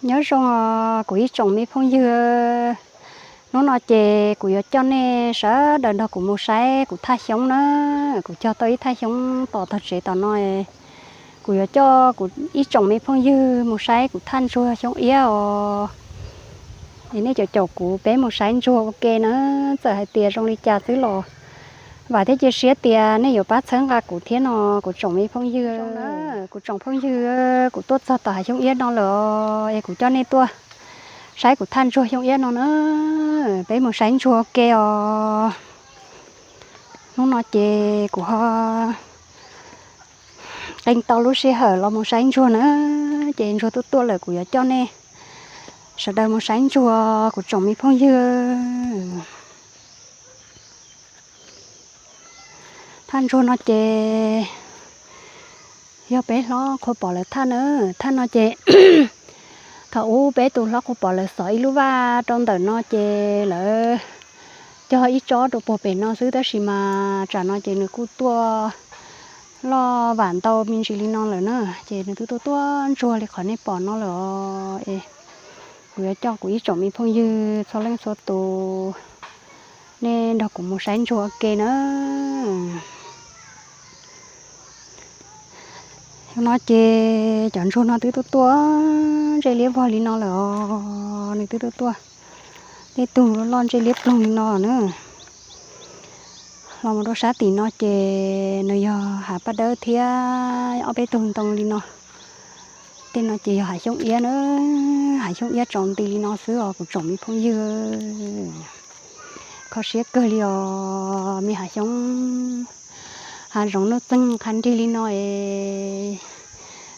Nyob zoo os kuv ib tsoom me phooj ywg, hnub no ces kuv yuav coj nej sawv daws nrog kuv mus saib kuv thaj xyoob na. Kuv cog tau ib thaj xyoob tom tog tsev tom no, kuv yuav coj kuv ib tsoom me phooj ywg mus saib kuv thaj ntsuag xyoob iab os. Es nej caum caum kuv peb mus saib ntsuag ua ke na, txawm hais tias zoo li cas xwb los vam thiab cia siab tias nej yuav pab txhawb nqa kuv thiab no kuv tsoom me phooj ywg. Kuv tsoom phooj ywg, kuv tuaj txog tom hav xyoob iab no lawm os, es kuv coj nej tuaj saib kuv thaj ntsuag xyoob iab no na, peb mus saib ntsuag ua ke os. Hnub no ces kuv ho qee tau lub sij hawm los mus saib ntsuag na, ces ntsuag tuaj tuaj lawm kuv yuav coj nej sawv daws mus saib ntsuag kuv tsoom me phooj ywg. Thaj ntsuag no ces yog peb hlob Qhua Pom lawv thaj na. Thaj no ces thaum ub peb tus hlob Qhua Pom lawv xov ib lub vaj rau ntawm no ces lawv cog ib tsob rau puag pem no xwb, tab sis mas tsam no ces nws kuj tuaj loj vam ntau me ntsis li no lawm na, ces nws twb tuaj tuaj ntsuag li qhov nej pom no lawm os. Es kuv yuav coj kuv ib tsoom me phooj ywg txhua leej txhua tus, nej nrog kuv mus saib ntsuag ua ke na. Yog no ces cov ntsuag no twb tuaj tuaj ntsej liab vog li no lawm os, nws twb tuaj tuaj tej tug loj loj ntsej liab ploog li no na. Los mus rau sab tim no ces nws yog hav paj dawb thiab ob peb tug ntoo li no. Tej no ces yog hav xyoob iab na, hav xyoob iab tsaus nti li no xwb os kuv tsoom me phooj ywg. Kho siab kawg li os, me hav xyoob, hav zoov nuj txeeg qha nrig li no es,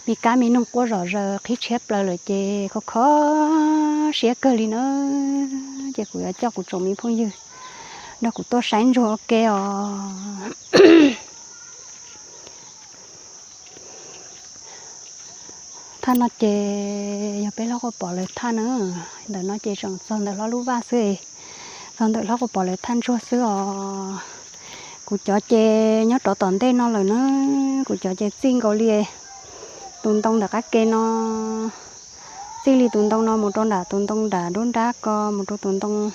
me kab me noog quaj zom zaws qhib tshiab plaws lawm ces kho kho siab kawg li na. Ces kuv yuav coj kuv tsoom me phooj ywg nrog kuv tuaj saib ntsuag ua ke os. Thaj no ces yog peb hlob Qhua Pom lawv thaj na. Ntawm no ces tseem txog ntawm hlob lub vaj xwb, txog ntawm hlob Qhua Pom lawv thaj ntsuag xwb os. Kuv cov ces nyob rov tom ntej no lawm na, kuv cov ces txij nkaus li tus ntoo ntawm qab ke no, txij li tus ntoo no mus rau nram tus ntoo nram nruab nrab ko mus rau tus ntoo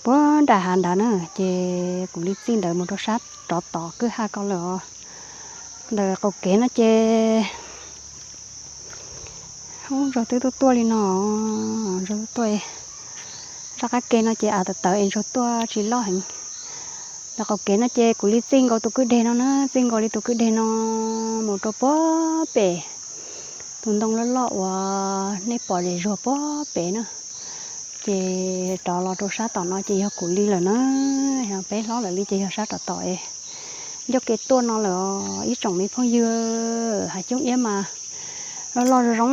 puag nram hav nrad na, ces kuv li txij ntawd mus rau sab rov tom kwj ha ko lawm os. Ntawm qaum kev no ces ub ntsuag twb tuaj tuaj li no, ntsuag tuaj tuaj, zaj qab ke no ces av tawv tawv es ntsuag tuaj tsis loj heev. Ntawm qaum kev no ces kuv li txij nkaus tus kwj deg no na, txij nkaus li tus kwj deg no mus rau puag pem tus ntoo loj loj uas nej pom zem zuag puag pem na. Ces rov los rau sab tom no ces yog kuv li lawm na, yog peb hlob lawm li ces yog sab rov tom es ncauj ke tuaj no lawm os ib tsoom me phooj ywg. Hav xyoob iab mas loj loj zoo zoo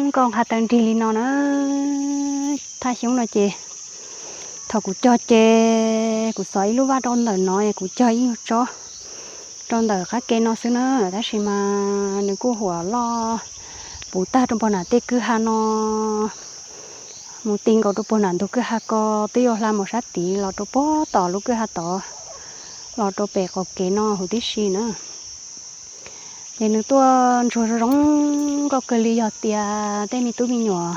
nkauj nqha taw nrig li no na. Thaj xyoob no ces thaum kuv cog ces kuv xov ib lub vaj rau ntawm no, kuv cog ib nyuag tsob rau ntawm qab ke no xwb na, tab sis mas nws kuj huam loj puv tag rau puag nram tej kwj ha no, mus ti nkaus rau puag nram ntug kwj ha ko, twb yuav hla mus sab tid los rau puag tom lub kwj ha tod, los rau pem qaum kev no huv tib si na. Ces nws tuaj ntsuag zoo zoo nkauj kawg li, yog tias tej me tub me nyuam,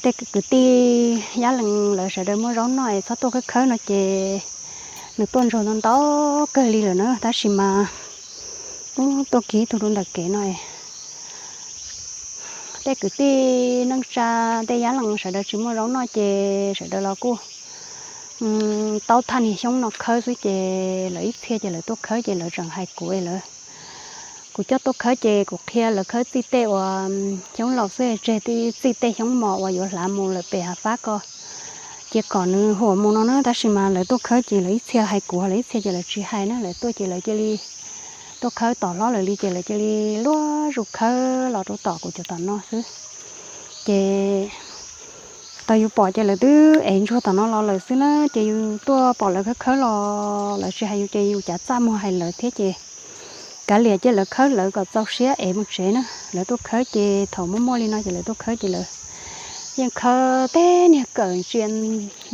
tej kwv tij yab lees lawv sawv daws muaj zaub noj es txhob tuaj khawb khawb no ces nws tuaj ntsuag ntau ntau kawg li lawm na, tab sis mas ub tuaj kiv tug rau ntawm kev no es tej kwv tij neej tsa tej yab lees sawv daws tsis muaj zaub noj ces sawv daws los kuj taub thaj niag xyoob no khawb xwb ces lawv ib txhia ces lawv tuaj khawb ces lawv tseem hais kuv lawv, kuv coj tuaj khawb ces kuv qhia lawv khawb txij tej uas xyoob laus xwb, tseg txij tej xyoob mos uas yuav hlav mus lawm pem hav fab ko, ces kom nws huam mus no na, tab sis mas lawv tuaj khawb ces lawv ib txhia hais kuv, lawv ib txhia ces lawv tsis hais na, lawv tuaj ces lawv cia li tuaj khawb tom hlob lawm li ces lawv cia li luag zus khawb los rau tom kuv cov tom no xwb. Ces tau yus pom ces lawv twb ev ntsuag tom no los lawm xwb na, ces yus tuaj pom lawv khawb khawb los lawv tsis hais yus ces yus cav txaj muag hais lawv thiab ces kav liam cia lawv khawb lawv kom txaus siab ev mus tsev na. Lawv tuaj khawb ces thaum muaj muaj li no ces lawv tuaj khawb ces lawv yeej khawb tej niag kawm ntsia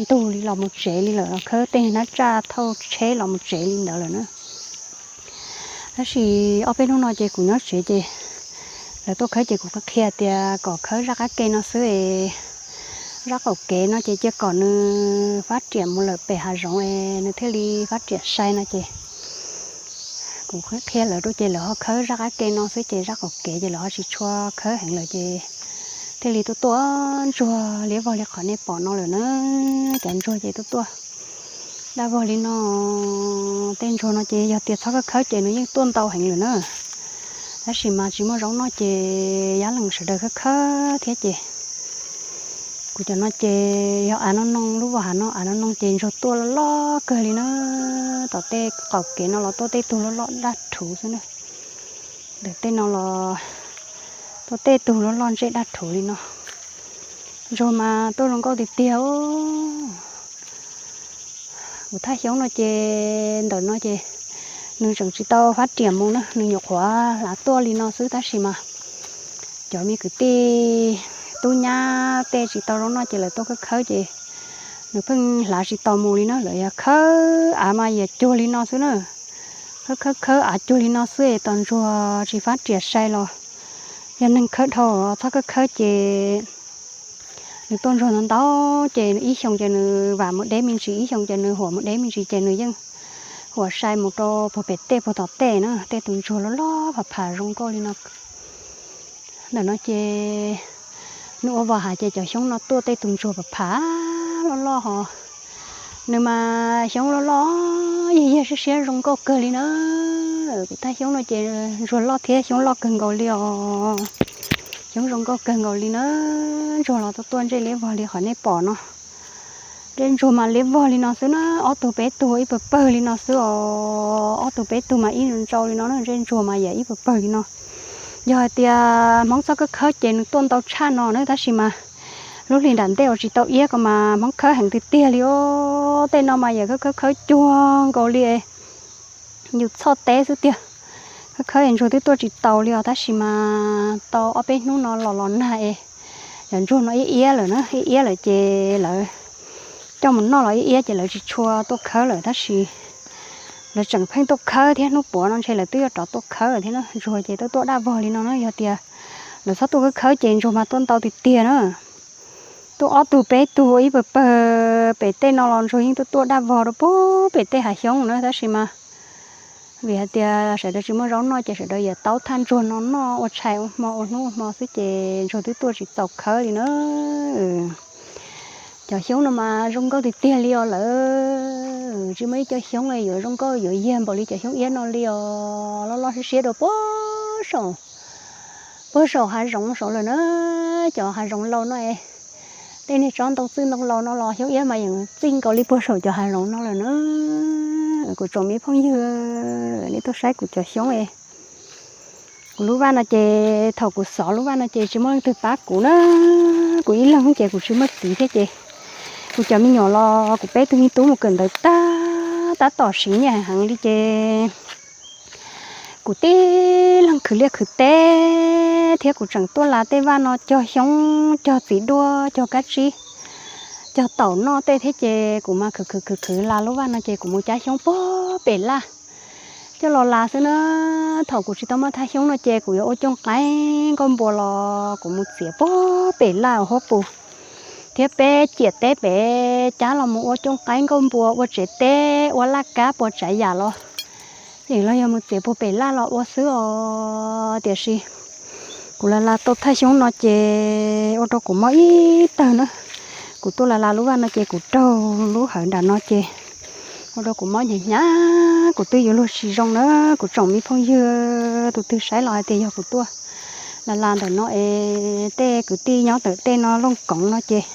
ntug li los mus tsev li lawm, los khawb tej niag nab tsaj thauj tsheb los mus tsev li ntawd lawm na. Tab sis ob peb hnub no ces kuv nyob tsev ces Lawv tuaj khawb ces kuv qhia tias kom khawb zaj qab ke no xwb es, zaj qaum kev no ces cia kom nws fab riam mus lawm pem hav zoov es nws thiaj li fab riam sai no ces kuv qhia lawv rau ces lawv ho khawb zaj qab ke no xwb ces zaj qaum kev ces lawv ho tsis tshua khawb heev lawm ces thiaj li tuaj tuaj ntsuag liab vog li qhov nej pom no lawm na. Cov ntsuag ces tuaj tuaj daj vog li no. Tej ntsuag no ces yog tias txhob khawb khawb ces nws yeej tuaj ntau heev lawm na. Tab sis mas tsis muaj zaub noj ces yab lees sawv daws khawb khawb thiab ces kuv cov no ces yog av no noo, lub voj hav no av no noo ces ntsuag tuaj loj loj kawg li na. Tom tej qaum kev no los tuaj tej tug loj loj daj rhuv xwb na. Ntawm tej no los tuaj tej tug loj loj ntsej daj rhuv li no. Ntsuag mas tuaj zoo nkauj tiag tiag. Kuv thaj xyoob no ces ntawm no ces nws tseem tsis tau fab riam mus na, nws nyuam qhuav hlav tuaj li no xwb tab sis mas cov me kwv tij tub nyab tej tsis tau zaub noj ces lawv tuaj khawb khawb ces nws pheej hlav tsis tau mus li na. Lawv yog khawb av mas yam cuag li no xwb na. Khawb khawb khawb av cuag li no xwb es tos ntsuag tsis fab riam sai los yog neeg khawb dhau, txhob khawb khawb ces nws tuaj ntsuag ntau ntau ces ib xyoo ces nws vam mus deb me ntsis, ib xyoo ces nws huam mus deb me ntsis ces nws yeej huam sai mus rau puag pem tej puag tom tej na. Tej tus ntsuag loj loj pham pham zoo nkauj li no. Ntawm no ces nws ua voj hav ces cov xyoob no tuaj tej tus ntsuag pham pham loj loj ho. Nws mas xyoob loj loj yag yag siab siab zoo nkauj kawg li na. Kuv thaj xyoob no ces ntsuag loj thiab xyoob loj kawg nkaus li os. Xyoob zoo nkauj kawg nkaus li na. Ntsuag los tuaj tuaj ntsej liab vog li qhov nej pom no. Ntsej ntsuag mas liab vog li no xwb na, ob tug peb tug ib pawg pawg li no xwb os. Ob tug peb tug mas ib ntsau li no na, ntsej ntsuag mas yam ib pawg pawg li no. Yog hais tias Hmoob txhob khawb khawb ces nws tuaj ntau tshaj no na, tab sis mas lub hlis nram ntej uas tsis tau iab ko mas Hmoob khawb heev tiag tiag li os. Tej no mas yam khawb khawb khawb cuag nkaus li yus txhoj teb xwb tiag. Khawb khawb es ntsuag twb tuaj tsis taus li os, tab sis mas tau ob peb hnub no los los nag es cov ntsuag no iab iab lawm na, iab iab lawm ces lawv coj mus noj los iab iab ces lawv tsis tshua tuaj khawb lawm, tab sis lawv tseem pheej tuaj khawb thiab, hnub puav no ntshe lawv twb yuav rov tuaj khawb lawm thiab na. Ntsuag ces tuaj tuaj daj vog li no na, yog tias lawv txhob tuaj khawb khawb ces ntsuag mas tuaj ntau tiag tiag na. Tuaj ob tug peb tug ua ib pawg pawg pem tej no los ntsuag yeej tuaj tuaj daj vog rau puag pem tej hav xyoob na, tab sis mas vim hais tias sawv daws tsis muaj zaub noj ces sawv daws yuav taub thaj ntsuag no noj ua tshais ua hmo ua hnub ua hmo xwb ces ntsuag twb tuaj tsis txaus khawb li na. Cov xyoob no mas zoo nkauj tiag tiag li os lawm, tsis muaj ib co xyoob yuav zoo nkauj yuav yag npaum li cov xyoob iab no li os, loj loj siab siab rau puag saum, puag saum hav zoov saud lawm na. Cov hav zoov laus no es, tej niag tsob ntoo txwj ntoo laus no los xyoob iab mas yeej txij nkaus li puag saum cov hav zoov no lawm na. Kuv tsoom me phooj ywg, nej tuaj saib kuv cov xyoob es, kuv lub vaj no ces thaum kuv xov lub vaj no ces tsis muaj leej twg pab kuv na, kuv ib leeg ces kuv tsis muaj txiv thiab ces kuv cov me nyuam los kuv peb tug me tub mus kawm ntawv tag, tab tom siv nyiaj heev li ces kuv tib leeg khwv liaj khwv teb thiab kuv tseem tuaj las tej vaj no cog xyoob, cog txiv duaj, cog kab tsib, cog taum noj tej thiab ces kuv mas khwv khwv khwv khwv las lub vaj no ces kuv mus cab xyoob puag pem laj coj los las xwb na. Thaum kuv tsis tau muaj thaj xyoob no ces kuv yuav ua cooj qaib nkauj npua los kuv mus txiav puag pem laj huab pus thiab peb ciam teb pem cab los mus ua cooj qaib nkauj npua, ua tsev teb, ua laj kab puas tsav yam los yeej los yog mus txiav puag pem laj los ua xwb os. Tiam sis kuv las las tau thaj xyoob no ces ua rau kuv mob ib tag na. Kuv tuaj las las lub vaj no ces kuv raug lub hawv nram no ces ua rau kuv mob hnyav hnyav, kuv twb yuav luag tsis zoo na. Kuv tsoom me phooj ywg tus twg saib los hais tias yog kuv tuaj las las ntawm no es tej kwv tij nyob ntawm tej no Looj Koov no ces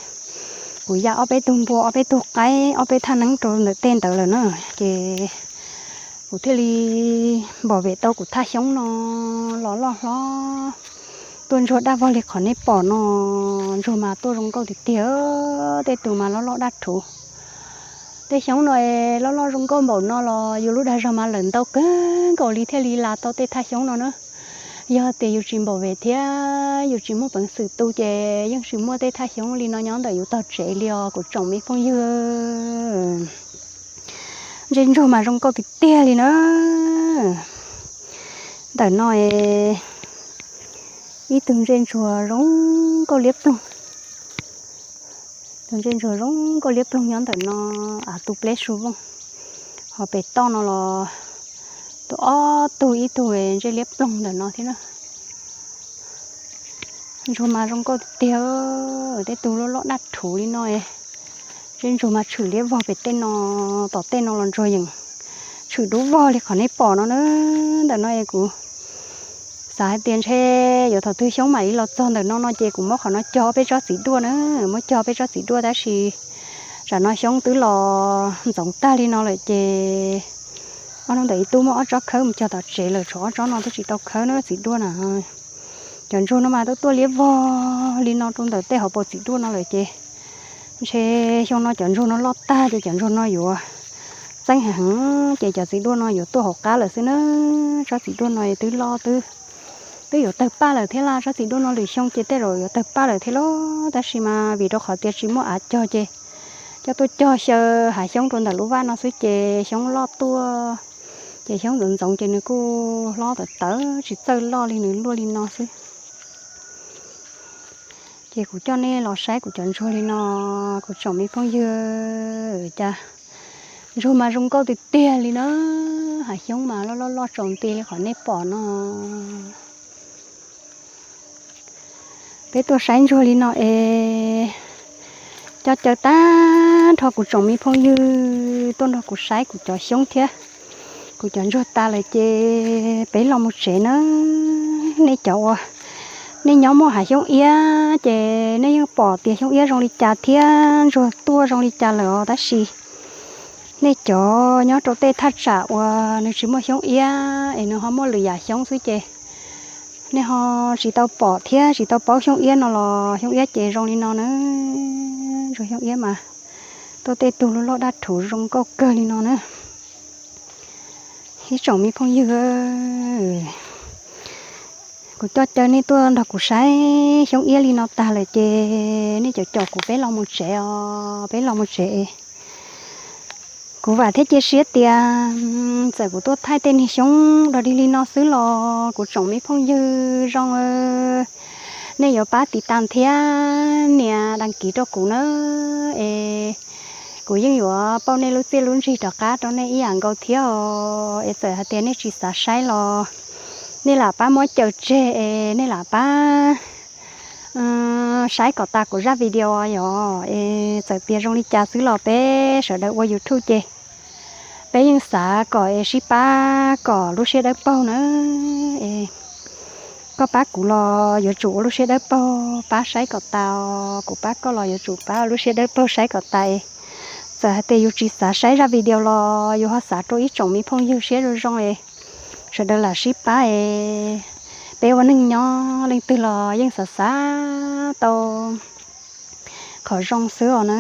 kuv ya ob peb tug npua, ob peb tug qaib, ob peb thaj neeb rau ntawm tej ntawd lawm na. Ces kuv thiaj li npam vem tau kuv thaj xyoob no los loj hlob tuaj ntsuag daj vog li qhov nej pom no. Ntsuag mas tuaj zoo nkauj tiag tiag, tej tus mas loj loj daj rhuv. Tej xyoob no es loj loj zoo nkauj npaum no los yus lub dag zog mas lawm ntau kawg nkaus li thiaj li las tau tej thaj xyoob no na. Yog tias yus tsis npam vem thiab yus tsis muaj peev xwm tu ces yeej tsis muaj tej thaj xyoob li no nyob ntawm yus tog tsev li os kuv tsoom me phooj ywg. Ntsej ntsuag mas zoo nkauj tiag tiag li na. Ntawm no es Ib tug ntsej ntsuag zoo nkauj liab ploog, tus ntsej ntsuag zoo nkauj liab ploog nyob ntawm no, av tu pleb su vooj. Ho pem toj no los tus ob tug, ib tug ntsej liab ploog ntawm no thiab na. Ntsuag mas zoo nkauj tiag tiag, tej tug loj loj daj rhuv li no, ntsej ntsuag mas tshwm liab vog pem tej no, tom tej no los ntsuag yeej tshwm dub vog li qhov nej pom no na. Ntawm no es kuv xav hais tias ntshe yuav thaum twg Xyoob mam li los txog ntawm no no ces kuv muab qhov no cog peb tsob txiv duaj na, muab cog peb tsob txiv duaj tab sis tsam no Xyoob twb los ntxoov tag li no lawm ces ob hnub ntawm ib tub muab ob tsob khawb mus cog tom tsev lawm, tshuav ob tsob no twb tsis tau khawb na txiv duaj na. Cov ntsuag no mas tuaj tuaj liab vog li no rau ntawm tej hauv paus txiv duaj no lawm ces ntshe xyoo no cov ntsuag no loj tag ces cov ntsuag no yuav txeeb heev ces cov txiv duaj no yuav tuaj hauv qab lawm xwb na. Tsob txiv duaj no twb loj, twb yuav tawg paj lawm thiab las. Tsob txiv duaj no lwm xyoo ces tej zaum yuav tawg paj lawm thiab las, tab sis mas vim rau qhov tias tsis muaj av cog ces coj tuaj cog xyaw hav xyoob rau ntawm lub vaj no xwb ces xyoob loj tuaj, ces xyoob ntxoov ntxoov ces nws kuj hlob tawv tawv tsis txawj loj li, nws luaj li no xwb. Ces kuv coj nej los saib kuv cov ntsuag li no, kuv tsoom me phooj ywg, cas ntsuag mas zoo nkauj tiag tiag li na, hav xyoob mas loj loj loj tsaus nti li qhov nej pom no. Peb tuaj saib ntsuag li no es coj caw tag nrho kuv tsoom me phooj ywg tuaj nrog kuv saib kuv cov xyoob thiab. Kuv cov ntsuag tas lawm ces peb los mus tsev na. Nej cov uas nej nyob muaj hav xyoob iab ces nej yeej pom tias xyoob iab zoo li cas thiab ntsuag tuaj zoo li cas lawm os, tab sis nej cov nyob rau tej thaj tsam uas nws tsis muaj xyoob iab es nws ho muaj lwm yam xyoob xwb ces nej ho tsis tau pom thiab tsis tau paub xyoob iab no los xyoob iab ces zoo li no na. Ntsuag xyoob iab mas tuaj tej tug loj loj daj rhuv zoo nkauj kawg li no na. Ib tsoom me phooj ywg, kuv coj caw nej tuaj nrog kuv saib xyoob iab li no tag lawm ces nej caum caum kuv peb los mus tsev os, peb los mus tsev. Kuv vam thiab cia siab tias txawm kuv tuaj thaij tej niag xyoob dog dig li no xwb los kuv tsoom me phooj ywg zoo nej yuav pab tiv tas thiab nias đăng ký rau kuv na, es kuv yeej yuav pauj nej lub txiaj lub ntsig rov qab rau nej ib yam nkaus thiab os. Es txawm hais tias nej tsis xav saib los nej lam pab muab caws tseg es nej lam pab saib kom tas kuv zaj video yom. Es txawm tias zoo li cas xwb los peb sawv daws ua YouTube ces peb yeej xav kom es sib pab kom lub siab dawb paug na. Es koj pab kuv los yuav tsum ua lub siab dawb paug pab saib kom tas, kuv pab koj los yuav tsum pab ua lub siab dawb paug saib kom tas. Txawm hais tias yus tsis xav saib zaj video los yus ho xav rau ib tsoom me phooj ywg siab zoo zoo es sawv daws lam sib pab es peb ua neeg nyob leej twg los yeej xav xav tau qhov zoo xwb os na.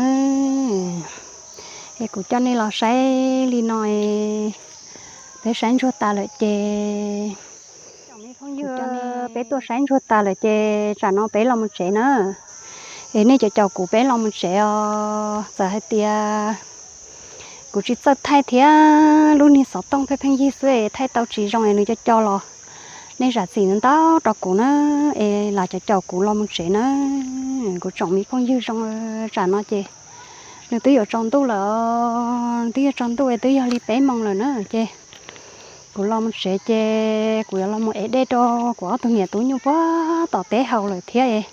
Es kuv coj nej los saib li no es peb saib ntsuag tas lawm ces, peb tuaj saib ntsuag tas lawm ces tsam no peb los mus tsev na. Es nej caum caum kuv peb los mus tsev os. Txawm hais tias kuv tsis txawj thaij thiab lub niag xov tooj pheej pheej yig xwb es thaij tau tsis zoo es nws co co los nej zam txim ntau ntau rau kuv na. Es lam caum caum kuv los mus tsev na. Kuv tsoom me phooj ywg zoo, tsam no ces nws twb yuav tsaus ntuj lawm, twb yuav tsaus ntuj es twb yog li peb moos lawm na ces kuv los mus tsev ces kuv yuav los mus ev dej rau kuv ob tug niam tub nyuj puag tom teb haus lawm thiab es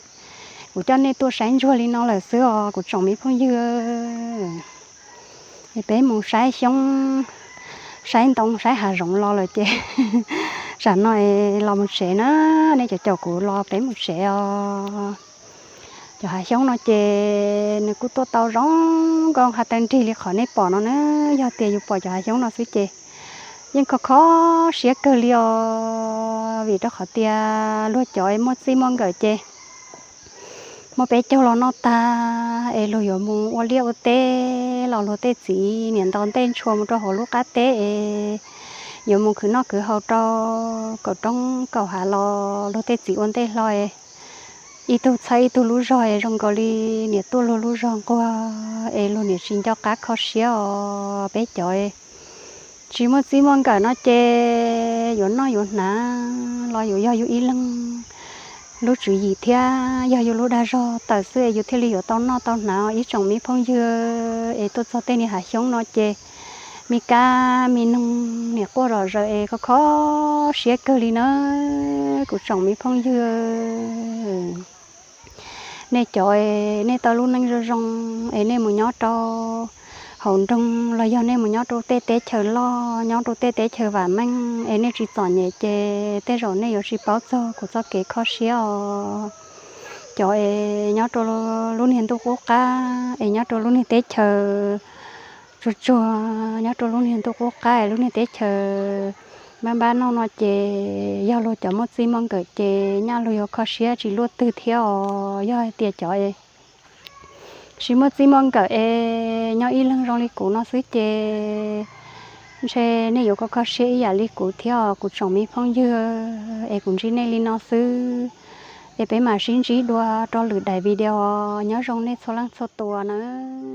kuv coj nej tuaj saib ntsuag li no lawm xwb os kuv tsoom me phooj ywg. Es peb mus saib xyoob, saib ntoo, saib hav zoov los lawm ces tsam no es los mus tsev na, nej caum caum kuv los peb mus tsev os. Cov hav xyoob no ces nws kuj tuaj tau zoo nkauj nqha tawg nrig li qhov nej pom no na. Yog tias yus pom cov hav xyoob no xwb ces yeej kho kho siab kawg li os, vim rau qhov tias luag cov es muaj txij muaj nkawm ces muaj peb caug los noj tag es luag yuav mus ua liaj ua teb los luag tej txiv niam ntaus ntej ntshua mus rau hauv lub qab teb es yuav mus khwv noj khwv haus rau kaum roob kaum hav los luag tej txiv ua ntej hlo es ib tug txhawb ib tug lub zog es zoo nkaus li niam tuaj luag lub zog nquag es luag niam tsis nco qab kho siab os. Peb cov tsis muaj txij muaj nkawm no ces yuav noj yuav hnav los yuav yog yus ib leeg lub tswv yim thiab yog yus lub dag zog tawm xwb es yus thiaj li yuav tau noj tau hnav ib tsoom me phooj ywg. Es tuaj txog tej niag hav xyoob no ces me kab me noog niam quaj zom zaws es kho kho siab kawg li na kuv tsoom me phooj ywg. Nej cov es nej tau lub neej zoo zoo es nej mus nyob rau hauv nroog los yog nej mus nyob rau tej teb chaws loj, nyob rau tej teb chaws vam meej es nej tsis txom nyem ces tej zaum nej yuav tsis paub txog kuv txoj kev kho siab os. Cov es nyob rau lub niag ntuj qub qab es nyob rau lub niag teb chaws tsuag tsuag, nyob rau lub niag ntuj qub qab es lub niag teb chaws npab npab noj no ces yog luag cov muaj txij muaj nkawm ces nyaj luag yuav kho siab tsis luaj twg thiab os. Yog hais tias cov tsis muaj txij muaj nkawm es nyob ib leeg zoo li kuv no xwb ces ntshe nej yuav kho kho siab ib yam li kuv thiab os kuv tsoom me phooj ywg. Es kuv ntsib nej li no xwb, es peb mam sib ntsib dua rau lwm daim video. Nyob zoo nej txhua leej txhua tus nawb.